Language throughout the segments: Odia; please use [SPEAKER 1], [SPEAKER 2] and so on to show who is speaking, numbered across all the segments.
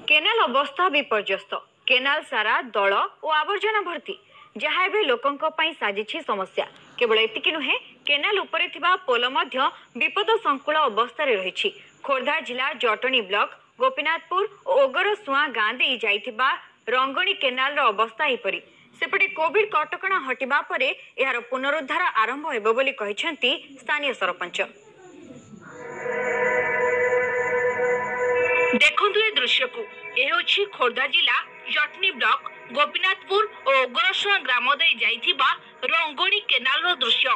[SPEAKER 1] କେନାଲ ଅବସ୍ଥା ବିପର୍ଯ୍ୟସ୍ତ। କେନାଲ ସାରା ଦଳ ଓ ଆବର୍ଜନା ଭର୍ତ୍ତି, ଯାହା ଏବେ ଲୋକଙ୍କ ପାଇଁ ସାଜିଛି ସମସ୍ୟା। କେବଳ ଏତିକି ନୁହେଁ, କେନାଲ ଉପରେ ଥିବା ପୋଲ ମଧ୍ୟ ବିପଦ ସଂକୁଳ ଅବସ୍ଥାରେ ରହିଛି। ଖୋର୍ଦ୍ଧା ଜିଲ୍ଲା ଜଟଣୀ ବ୍ଲକ ଗୋପୀନାଥପୁର ଓ ଓଗରସୁଆଁ ଗାଁ ଦେଇ ଯାଇଥିବା ରଙ୍ଗଣୀ କେନାଲର ଅବସ୍ଥା ଏହିପରି। ସେପଟେ କୋଭିଡ କଟକଣା ହଟିବା ପରେ ଏହାର ପୁନରୁଦ୍ଧାର ଆରମ୍ଭ ହେବ ବୋଲି କହିଛନ୍ତି ସ୍ଥାନୀୟ ସରପଞ୍ଚ।
[SPEAKER 2] ଦେଖନ୍ତୁ ଏ ଦୃଶ୍ୟକୁ। ଏ ହେଉଛି ଖୋର୍ଦ୍ଧା ଜିଲ୍ଲା ଜଟଣୀ ବ୍ଲକ ଗୋପୀନାଥପୁର ଓ ଓଗରସୁଆଁ ଗ୍ରାମ ଦେଇ ଯାଇଥିବା ରଙ୍ଗଣୀ କେନାଲର ଦୃଶ୍ୟ।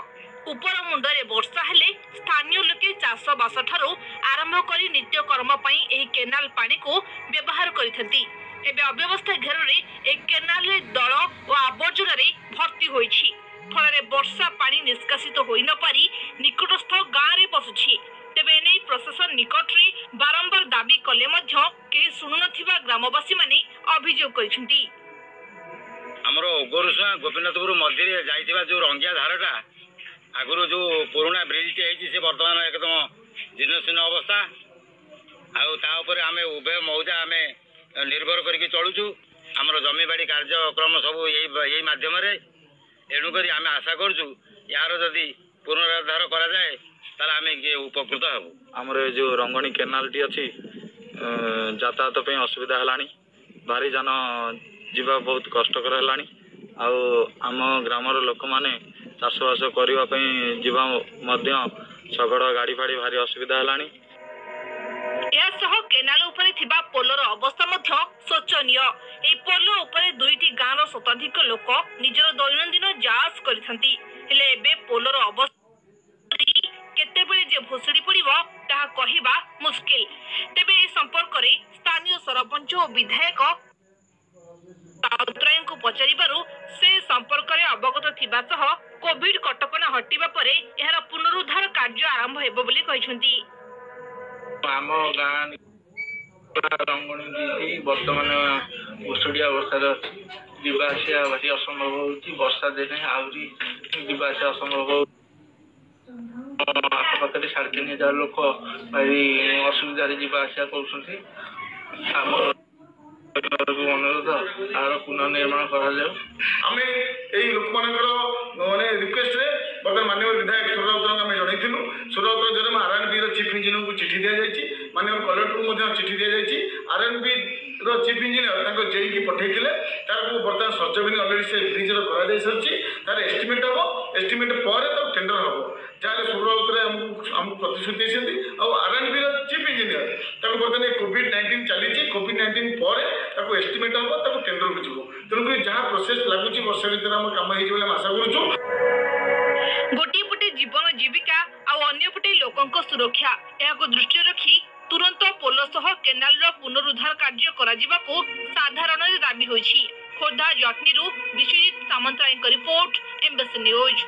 [SPEAKER 2] ଉପର ମୁଣ୍ଡରେ ବର୍ଷା ହେଲେ ସ୍ଥାନୀୟ ଲୋକେ ଚାଷବାସ ଠାରୁ ଆରମ୍ଭ କରି ନିତ୍ୟକର୍ମ ପାଇଁ ଏହି କେନାଲ ପାଣିକୁ ବ୍ୟବହାର କରିଥାନ୍ତି। ଏବେ ଅବ୍ୟବସ୍ଥା ଘେରରେ ଏହି କେନାଲରେ ଦଳ ଓ ଆବର୍ଜନାରେ ଭର୍ତ୍ତି ହୋଇଛି। ଫଳରେ ବର୍ଷା ପାଣି ନିଷ୍କାସିତ ହୋଇନପାରି ନିକଟସ୍ଥ ଗାଁରେ ପଶୁଛି। ତେବେ ଏନେଇ ପ୍ରଶାସନ ନିକଟରେ ବାରମ୍ବାର ଦାବି କଲେ ମଧ୍ୟ କେହି ଶୁଣୁନଥିବା ଗ୍ରାମବାସୀମାନେ ଅଭିଯୋଗ କରିଛନ୍ତି।
[SPEAKER 3] ଆମର ଓଗରସୁଆଁ ଗୋପୀନାଥପୁର ମଝିରେ ଯାଇଥିବା ଯୋଉ ରଙ୍ଗିଆ ଧାରଟା, ଆଗରୁ ଯୋଉ ପୁରୁଣା ବ୍ରିଜଟି ହେଇଛି, ସେ ବର୍ତ୍ତମାନ ଏକଦମ ଜୀର୍ଣ୍ଣଶୀର୍ଣ୍ଣ ଅବସ୍ଥା। ଆଉ ତା ଉପରେ ଆମେ ଉଭୟ ମୌଜା ଆମେ ନିର୍ଭର କରିକି ଚଳୁଛୁ। ଆମର ଜମିବାଡ଼ି କାର୍ଯ୍ୟକ୍ରମ ସବୁ ଏଇ ମାଧ୍ୟମରେ। ଏଣୁକରି ଆମେ ଆଶା କରୁଛୁ, ଏହାର ଯଦି ପୁନରୁଦ୍ଧାର କରାଯାଏ ତାହେଲେ ଆମେ କିଏ ଉପକୃତ ହେବୁ।
[SPEAKER 4] ଆମର ଏ ଯେଉଁ ରଙ୍ଗଣୀ କେନାଲଟି ଅଛି, ଯାତାୟାତ ପାଇଁ ଅସୁବିଧା ହେଲାଣି। ଭାରି ଯାନ ଯିବା ବହୁତ କଷ୍ଟକର ହେଲାଣି। ଆଉ ଆମ ଗ୍ରାମର ଲୋକମାନେ ଚାଷବାସ କରିବା ପାଇଁ ଯିବା ମଧ୍ୟ ଶଗଡ଼ ଗାଡ଼ି ଫାଡ଼ି ଭାରି ଅସୁବିଧା ହେଲାଣି।
[SPEAKER 2] ଏହା ସହ କେନାଲ ଉପରେ ଥିବା ପୋଲର ଅବସ୍ଥା ମଧ୍ୟ ଶୋଚନୀୟ। ଏହି ପୋଲ ଉପରେ ଦୁଇଟି ଗାଁର ଶତାଧିକ ଲୋକ ନିଜର ଦୈନନ୍ଦିନ ଯାଆସ କରିଥାନ୍ତି। ହେଲେ ଏବେ ପୋଲର ଅବସ୍ଥା କେତେବେଳେ ଯେ ଭୁଶୁଡ଼ି ପଡ଼ିବ ତାହା କହିବା ମୁସ୍କିଲ। ତେବେ ଏ ସମ୍ପର୍କରେ ସ୍ଥାନୀୟ ସରପଞ୍ଚ ଓ ବିଧାୟକ ରାଉତରାୟଙ୍କୁ ପଚାରିବାରୁ ସେ ସମ୍ପର୍କରେ ଅବଗତ ଥିବା ସହ କୋଭିଡ କଟକଣା ହଟିବା ପରେ ଏହାର ପୁନରୁଦ୍ଧାର କାର୍ଯ୍ୟ ଆରମ୍ଭ ହେବ ବୋଲି କହିଛନ୍ତି।
[SPEAKER 5] ଆମ ଗାଁ ରଙ୍ଗଣୀ ବ୍ରିଜ ବର୍ତ୍ତମାନ ଭୁଶୁଡ଼ିଆ ଅବସ୍ଥାରେ ଅଛି। ଯିବା ଆସିବା ଭାରି ଅସମ୍ଭବ ହେଉଛି। ବର୍ଷା ଦିନେ ଆହୁରି ଯିବା ଆସିବା ଅସମ୍ଭବ। ଆଖପାଖରେ 3500 ଲୋକ ଭାରି ଅସୁବିଧାରେ ଯିବା ଆସିବା କରୁଛନ୍ତି। ଆମ ଅନୁରୋଧ, ଏହାର ପୁନଃନିର୍ମାଣ କରାଯାଉ।
[SPEAKER 6] ଆମେ ଏଇ ଲୋକମାନଙ୍କର ମାନେ ରିକ୍ୱେଷ୍ଟରେ ବର୍ତ୍ତମାନ ମାନ୍ୟବର ବିଧାୟକ ସୁର ରାଉତରାୟଙ୍କୁ ଆମେ ଜଣାଇଥିଲୁ। ସୁର ରାଉତରାୟ ଜରିଆରେ ଆର୍ ଆଣ୍ଡ ବିର ଚିଫ୍ ଇଞ୍ଜିନିୟରଙ୍କୁ ଚିଠି ଦିଆଯାଇଛି, ମାନ୍ୟବର କଲେକ୍ଟରଙ୍କୁ ମଧ୍ୟ ଚିଠି ଦିଆଯାଇଛି। ଆର୍ ଆଣ୍ଡ ବି ର ଚିଫ୍ ଇଞ୍ଜିନିୟର ତାଙ୍କ ଜେଇକି ପଠାଇଥିଲେ। ତାକୁ ବର୍ତ୍ତମାନ ସର୍ଜବିନି ଅଲରେଡ଼ି ସେ ବ୍ରିଜ୍ର କରାଯାଇ ସାରିଛି। ତାର ଏଷ୍ଟିମେଟ୍ ହେବ, ଏଷ୍ଟିମେଟ୍ ପରେ ତାକୁ ଟେଣ୍ଡର ହେବ। ଯାହାହେଲେ ସୁର ରାଉତରାୟ ଆମକୁ ପ୍ରତିଶ୍ରୁତି ଦେଇଛନ୍ତି। ଆଉ R and Veer chief engineer ତାକୁ ବର୍ତ୍ତମାନ କୋଭିଡ଼ 19 ଚାଲିଛି, କୋଭିଡ଼ 19 ପରେ ତାକୁ ଏଷ୍ଟିମେଟ୍ ହେବ, ତାକୁ ଟେଣ୍ଡରକୁ ଯିବ। ତେଣୁକରି ଯାହା ପ୍ରୋସେସ୍ ଲାଗୁଛି, ବର୍ଷ ଭିତରେ ଆମ କାମ ହେଇଯିବ ବୋଲି ଆମେ ଆଶା କରୁଛୁ।
[SPEAKER 2] ଗୋଟିଏ ପଟେ ଜୀବନ ଜୀବିକା ଆଉ ଅନ୍ୟପଟେ ଲୋକଙ୍କ ସୁରକ୍ଷା, ଏହାକୁ ଦୃଷ୍ଟିରେ ରଖି ତୁରନ୍ତ ପୋଲ ସହ କେନାଲର ପୁନରୁଦ୍ଧାର କାର୍ଯ୍ୟ କରାଯିବାକୁ ସାଧାରଣରେ ଦାବି ହୋଇଛି। ଖୋର୍ଦ୍ଧା ଜଟଣୀରୁ ବିଶ୍ୱଜିତ ସାମନ୍ତରାୟଙ୍କ ରିପୋର୍ଟ, ଏମ୍ବାସି ନ୍ୟୁଜ୍।